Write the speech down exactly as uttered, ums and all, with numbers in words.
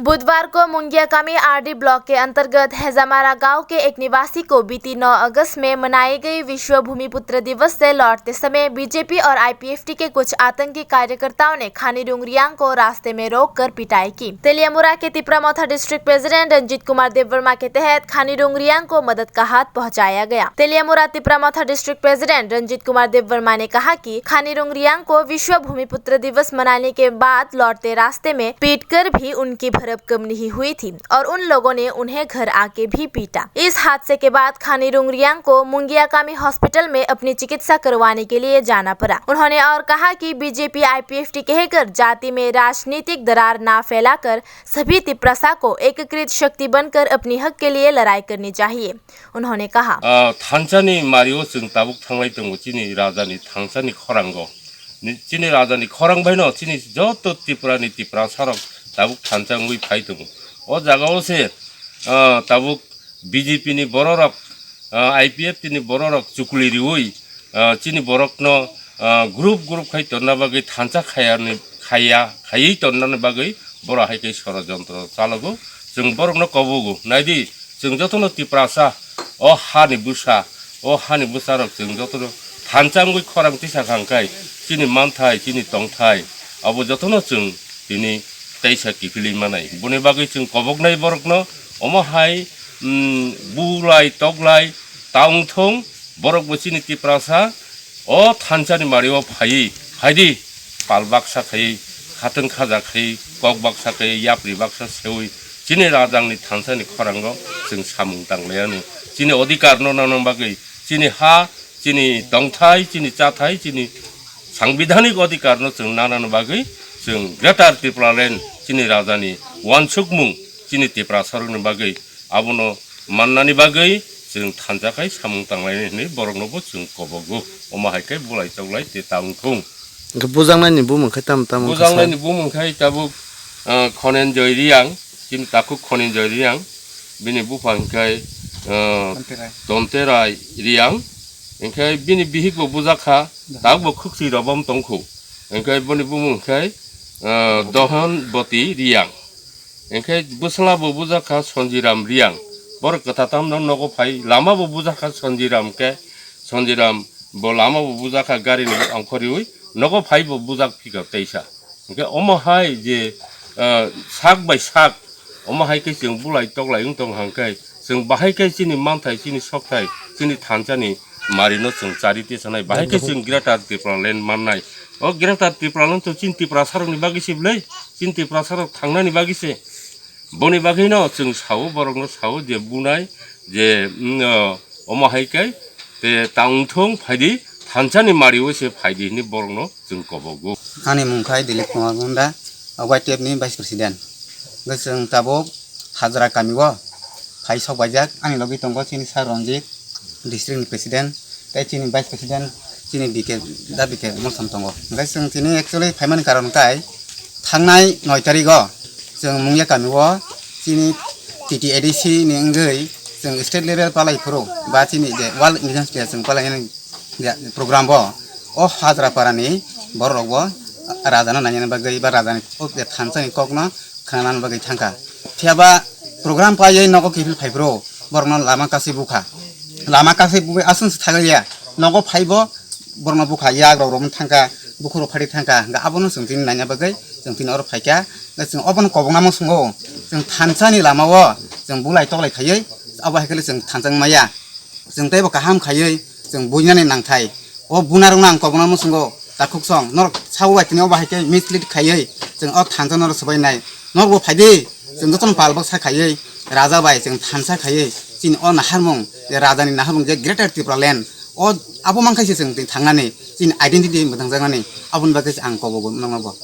बुधवार को मुंगियाकामी आरडी ब्लॉक के अंतर्गत हैजामारा गांव के एक निवासी को बीती नौ अगस्त में मनाए गए विश्व भूमिपुत्र दिवस से लौटते समय बीजेपी और आईपीएफटी के कुछ आतंकी कार्यकर्ताओं ने खानी रुंगरियांग को रास्ते में रोककर पिटाई की। तेलियामुरा के तिपरा मोथा डिस्ट्रिक्ट प्रेसिडेंट रंजीत कुमार देववर्मा के तहत खानी रुंगरियांग को मदद का हाथ पहुंचाया गया। तेलियामुरा तिपरा मोथा डिस्ट्रिक्ट प्रेसिडेंट रंजीत कुमार देववर्मा ने कहा कि खानी रुंगरियांग को विश्व भूमिपुत्र दिवस मनाने के बाद लौटते रास्ते में पीटकर भी उनकी भरभकम नहीं हुई थी और उन लोगों ने उन्हें घर आके भी पीटा। इस हादसे के बाद खानी रुंगरियांग को मुंगियाकामी हॉस्पिटल में अपनी चिकित्सा करवाने के लिए जाना पड़ा। उन्होंने और कहा कि बीजेपी आईपीएफटी कहकर जाति में राजनीतिक दरार ना फैलाकर सभी तिपरासा को एकीकृत शक्ति बनकर अपनी हक के लिए लड़ाई करनी चाहिए। उन्होंने कहा, Ah, thansa ni mari o chwng tabuk thanglai tongo chini raja ni thansa ni khorang o. Ni, chini raja ni khorang bai no chini joto Tripura ni Tiprasa rok tabuk thansa wngwi phai tongo. O jaga o se, ah, tabuk B J P ni borok rok, ah, I P F T ni borok rok chukli riwi, ah, chini borok no, ah, group group khai tonna bagwi thansa khaya ni, khaya, khaywi tonna ni bagwi borok hai khe sorojontro chalogo. Chwng borok no kobogo. Naidi, chwng joto no Tiprasa, o ha ni bwsa, o ha ni bwsa rok chwng joto no thansa wngwi khorang tisa kha hwnkhe chini manthai, chini tongthai, abo joto no chwng tini teisa kiphilwi manai. Boni bagwi chwng koboknai borokno omo hai, mm, bulai toklai ta wngthung, borok bo chini Tiprasa o thansa ni mari o phaiwi, phaidi pal baksa khaiwi, khatwng khaja khaiwi, kok baksa khaiwi, yapri baksa sewi, chini rajang ni thansa ni khorang o chwng samung tanglai anw. Chini odhikar no nana bagwi, chini ha, chini tongthai, chini chathai, chini sangbidhanik odhikar no chwng nana bagwi chwng Greater Tipraland chini raja ni uansukmung chini Tiprasa rok ni bagwi abono mannani bagwi chwng thansa khai samung tanglai nai hinwi borok no bo chwng kobogo. Omo hai khe bulai toklai te ta wngthung. Hwnkhe bujaknai ni bumung khai tamo tamo wngkha sir? Bujaknai ni bumung khai tabuk, ah, Khonenjoy Reang, chini takhuk Khonenjoy Reang, bini bupha hwnkhe, ah, Tonterai. Tonterai Reang, hwnkhe bini bihik bo bujak kha, tabuk bo khwksui robom tongkhu, hwnkhe boni bumung hwnkhe, ah, Dohon Boti Reang, hwnkhe bwsla bo bujak kha Sonjiram Reang, borok kwtha tamno nogo phai, lama bo bujak kha Sonjiram khe, Sonjiram bo lama bo bujak kha gari ni ongkhoriwi nogo phai bo bujak phikha teisa. Hwnkhe omo hai je, ah, sak bai sak, omo hai khe chwng bulai toklai wng tong hang khe, chwng bahai khe chini manthai, chini sokthai, chini thansa ni mari no chwng chari te sanai, bahai khe chwng Greater Tipraland mannai. O Greater Tipraland to chini Tiprasa rok ni bagwi se bwlai, chini Tiprasa rok thangnani bagwi se. Boni bagwi no chwng sao, borok no sao je bunai, je, mm, o, omo hai khe te ta wngthung phaidi, thansa ni mari o se phaidi hinwi borok no chwng kobogo. Ani mung khai Dilip Kumar Munda, o Y T F ni Vice President. Hwnkhe chwng tabuk Hajra kami o phai sok baijak, ani logi tongo chini Sir Ranjit, District ni President, tei chini Vice President, chini B K, da B K Molsom tongo. Hwnkhe chwng tini actually phaimani karon kai, thangnai noi tarik o chwng Mungya kami o chini T T A D C ni wngwi chwng state level palai phuru ba chini je World Indigenous Day chwng palai nani je program bo o Hajra para ni borok rok bo raja no naina bagwi ba raja ni o je thansa ni kok no khwnana bagwi thangkha. Phiya ba program paiwi nogo kiphil phai phuru borok no lama kasi bukha. Lama kasi bui aswng se thagwi ya nogo phai bo borokno bukha, yak rok romwi thangkha, bukhuk rok phari thangkha, hwnkhe abono chwng tini naina bagwi chwng tini oro phaikha. Hwnkhe chwng obono kobokna muchungo, chwng thansa ni lama o chwng bulai toklai khaiwi abo hai khe chwng thansa wng maya. Chwng teibo kaham khaiwi chwng buinani nangthai. O buna rokno ang kobokna muchungo, takhuk song norok sabo bai tini obo hai khe mislead khaiwi chwng o thansa norok swbai nai. Norok bo phaidi, chwng jotono pal baksa khaiwi raja bai chwng thansa khaiwi chini o naharmung, je raja ni naharmung je Greater Tipraland, o abo mankha se chwng tini thangnani, chini identity mwtangjaknani, aboni bagwi se ang kobogo nokno bo.